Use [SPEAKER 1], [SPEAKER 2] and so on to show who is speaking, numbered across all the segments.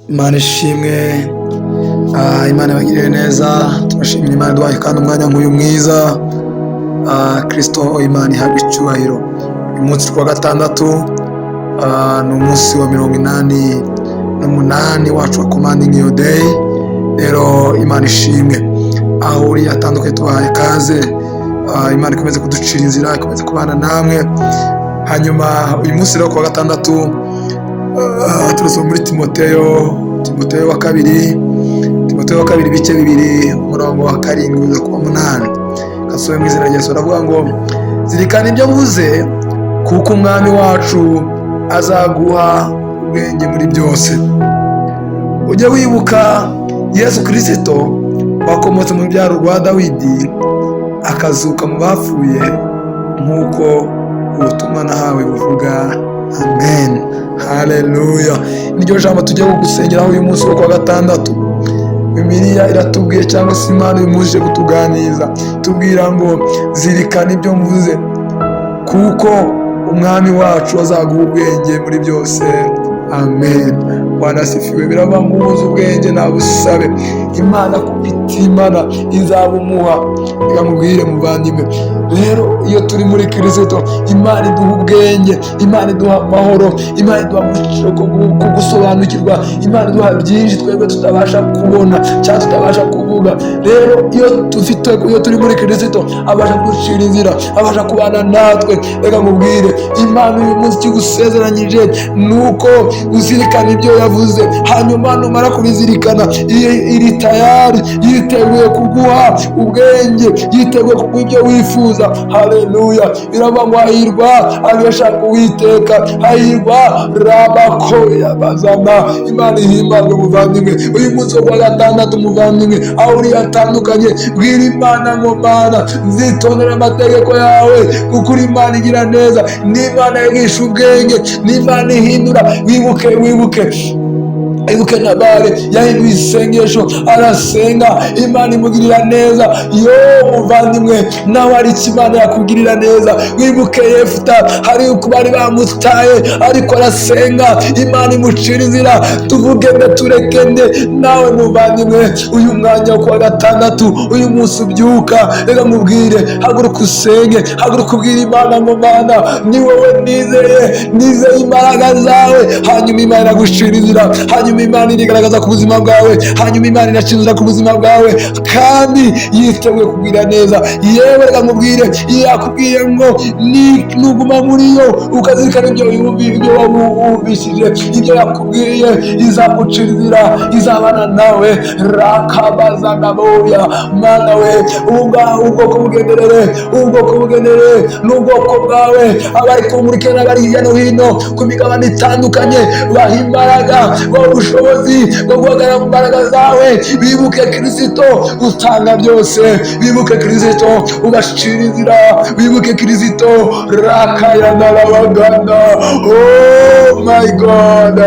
[SPEAKER 1] Imana ishimwe, Imana ibagirire neza. Turashimira Imana iduhaye kandi umwanya nk'uyu mwiza. Kristo Imana ihabwa icyubahiro. Uyu munsi ku wa gatandatu ni umunsi wa 88 wacu wa Commanding Your Day. Rero Imana ishimwe, aho uri hatandukanye tubahaye ikaze. Imana ikomeze kuducira inzira, ikomeze kubana namwe. Hanyuma uyu munsi rero ku wa gatandatu turasoma muri Timoteyo wa kabiri, Timoteyo wa kabiri ibice 2, umurongo wa 7 kugeza ku wa 8. Kasome mu izina rya Yesu. Aravuga ngo: "Zirikana ibyo mvuze, kuko Umwami wacu azaguha ubwenge muri byose. Ujye wibuka Yesu Kirisito wakomotse mu rubyaro rwa Dawidi, akazuka mu bapfuye, nk'uko ubutumwa nahawe buvuga." Amen, haleluya. Niryo jambo tugiye gusengeraho uyu munsi wo kuwa gatandatu. Bibiliya iratubwiye, cyangwa se Imana uyu munsi ije kutuganiriza, tubwira ngo: "Zirikana ibyo mvuze, kuko Umwami wacu azaguha ubwenge muri byose." Amen. Bwana asifiwe. Biravuga ngo ubuze ubwenge nabusabe Imana, kuko itimana izabumuha. Reka mubwire muvandimwe rero, iyo turi muri Kirisito, Imana iduha ubwenge, Imana iduha amahoro, Imana iduha gusobanukirwa, Imana iduha byinshi twebwe tutabasha kubona cyangwa tutabasha kuvuga. Rero iyo turi muri Kirisito, abasha kuducira inzira, abasha kubana natwe. Reka mubwire, Imana uyu munsi ikigusezeranyije ni uko uzirikana ibyo yavuze, hanyuma numara kubizirikana, iri tayari, yiteguye kuguha ubwenge, yiteguye kuguha ibyo wifuza. Haleluya. Biravuga ngo: "Hahirwa abashaka Uwiteka, hahirwa rabakoya bazana." Imana ihimbazwe. Muvandimwe, uyu munsi wo kuwa gatandatu, muvandimwe, aho uri hatandukanye, bwira Imana ngo: "Mana, nzitondera amategeko yawe, kuko uri Imana igira neza, n'Imana yigisha ubwenge, n'Imana ihindura." Wibuke, wibuke, ibuke Nabali yahinduye isengesho, arasenga, Imana imugirira neza. Yo muvandimwe, nawe ari icyo Imana yakugirira neza. Wibuke Yefuta, hari uko bari bamutaye, ariko arasenga, Imana imucira inzira. Tuvuge nde, tureke nde? Nawe muvandimwe, uyu mwanya wo kuwa gatandatu, uyu munsi ubyuka, reka nkubwire, haguruka usenge, haguruka ubwire Imana ngo: "Mana, ni wowe nizeye, nizeye imbaraga zawe." Hanyuma Imana iragucira inzira, hanyuma Imana irigaragaza ku buzima bwawe, hanyuma Imana iracinzira ku buzima bwawe, kandi yiteguye kubwira neza. Yewe, reka nkubwire, yakubwiye ngo nuguma muri yo, ukazirikana ibyo ibyo wumvishije, ibyo yakubwiye, izagucira inzira, izabana nawe. Rakabazanaboya. Mana we, ubwoko bugenderere, ubwoko bugenderere n'ubwoko bwawe, abari kumurikira n'abari hirya no hino ku migabane itandukanye, baha imbaraga, baha ubushobozi bwo guhagarara mu mbaraga zawe. Bibuke Kirisito utanga byose, bibuke Kirisito ubacira inzira, bibuke Kirisito rakayanarabagana. Oh my God,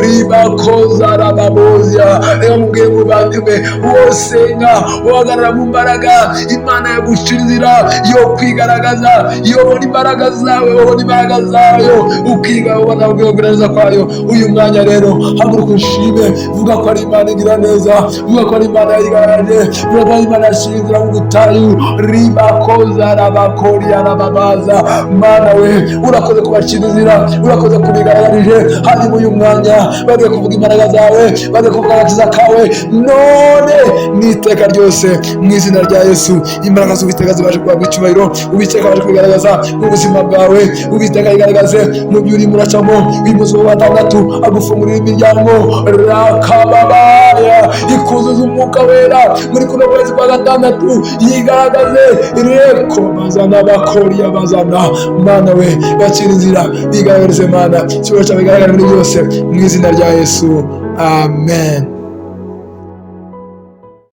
[SPEAKER 1] ribakoza rababozya. Reka mubwiye muvandimwe, wosenga uhagarara mu mbaraga, Imana yagucira inzira yo kwigaragaza. Iyo ubona imbaraga zawe, ubona imbaraga zayo, ukiga ubona ubwira kwayo. Uyu mwanya rero, haguruka ushime, vuga ko ari Imana igira neza, vuga ko ari Imana yigaragaje, vuga ko ari Imana yashinze inzira mu butayu. Ribakoza rabakoria rababaza. Mana we, urakoze kubacira inzira, urakoze kubigaragarije. Hanyuma uyu mwanya bagiye kuvuga imbaraga zawe, bagiye kuvuga agakiza kawe none n'iteka ryose. Mu izina rya Yesu, imbaraga z'Uwiteka zibashe guhabwa icyubahiro. Uwiteka abashe kubigaragaza mu buzima bwawe, Uwiteka yigaragaze mu byo urimo uracamo. Uyu munsi wa gatandatu agufungurira imiryango, rakababaya, ikuzuza Umwuka Wera. Muri kuno kwezi kwa gatandatu yigaragaze. Reko bazana bakoriya bazana. Mana we, bacira inzira, bigaragarize. Mana, icyubahiro cyawe bigaragara muri byose, mu izina rya Yesu, amen.